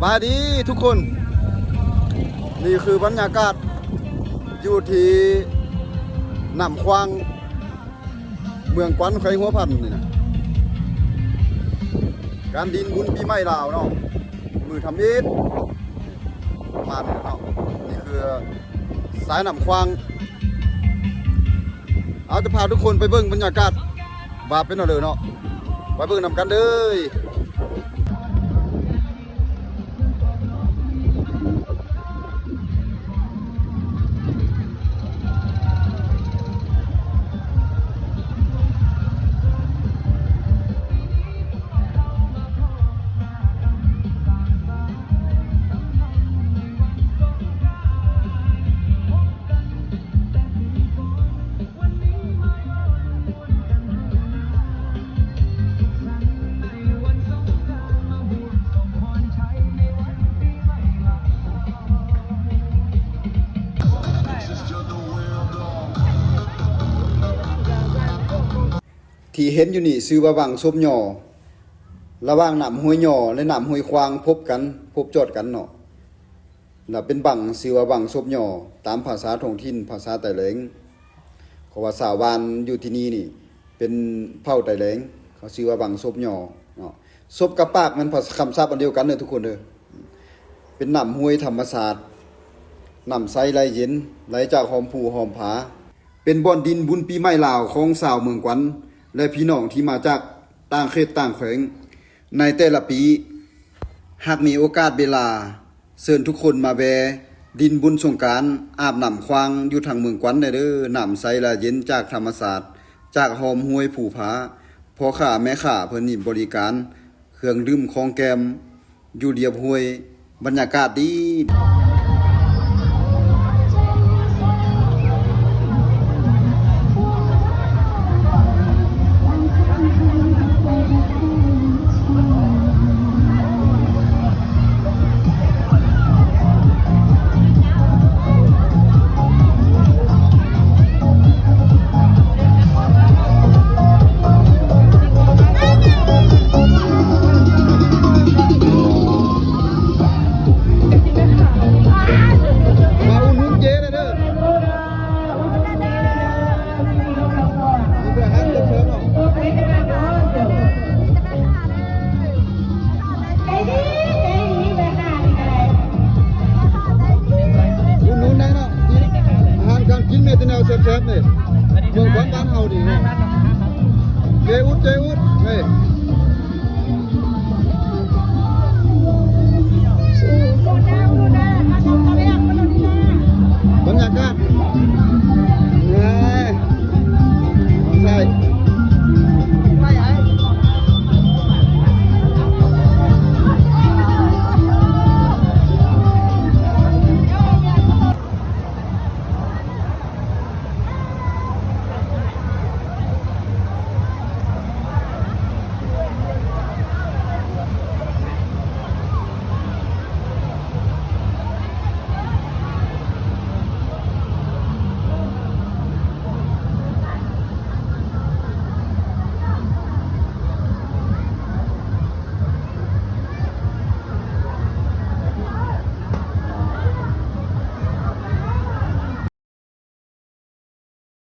ບາຍດີທຸກຄົນ, ນີ້ຄືບັນຍາກາດຢູ່ທີ່ນ້ຳຂວາງ ເມືອງກວັນ ແຂວງຫົວພັນນີ້ນະ. ການດິນບຸນປີໃໝ່ລາວເນາະ ມື້ທຳອິດ ປະມານນີ້ເນາະ. ນີ້ຄືສາຍນ້ຳຂວາງ. ເອົາ ຈະພາທຸກຄົນໄປເບິ່ງບັນຍາກາດວ່າເປັນແນວໃດເນາະ, ໄປເບິ່ງນຳກັນເດີ້. ທີ່ເຫັນຢູ່ນີ້ຊື່ວ່າວັງສົບຫຍໍ່, ລະຫວ່າງນ້ຳຫ້ວຍຫຍໍ່ ແລະ ນ້ຳຫ້ວຍຂວາງພົບກັນ, ພົບຈອດກັນເນາະ. ລະເປັນວັງຊື່ວ່າວັງສົບຫຍໍ່ ຕາມພາສາທ້ອງຖິ່ນ ພາສາໄຕແຫຼງ. ເພາະວ່າຊາວບ້ານຢູ່ທີ່ນີ້ນີ້ເປັນເຜົ່າໄຕແຫຼງ, ເຂົາຊື່ວ່າວັງສົບຫຍໍ່ເນາະ. ສົບກັບປາກແມ່ນພາສາຄຳສັບອັນດຽວກັນເດີ້ທຸກຄົນເດີ້. ເປັນນ້ຳຫ້ວຍທຳມະຊາດ, ນ້ຳໃສໄຫຼເຢັນ, ໄຫຼຈາກຫ້ອມພູຫ້ອມຜາ, ເປັນບ່ອນດິນບຸນປີໃໝ່ລາວຂອງຊາວເມືອງກວັນ ແລະ ພີ່ນ້ອງທີ່ມາຈາກຕ່າງເຂດຕ່າງແຂວງໃນແຕ່ລະປີ. ຫາກມີໂອກາດເວລາ ເຊີນທຸກຄົນມາແວ່ດິນບຸນສົງການ ອາບນ້ຳຂວາງຢູ່ທາງເມືອງກວັນແດ່ເດີ້. ນ້ຳໃສລະເຢັນຈາກທຳມະຊາດ, ຈາກຫ້ອມຫ້ວຍພູຜາ. ພໍ່ຄ້າແມ່ຄ້າເພິ່ນນີ້ບໍລິການເຄື່ອງດື່ມຂອງແກ້ມຢູ່ລຽບຫ້ວຍ, ບັນຍາກາດດີ.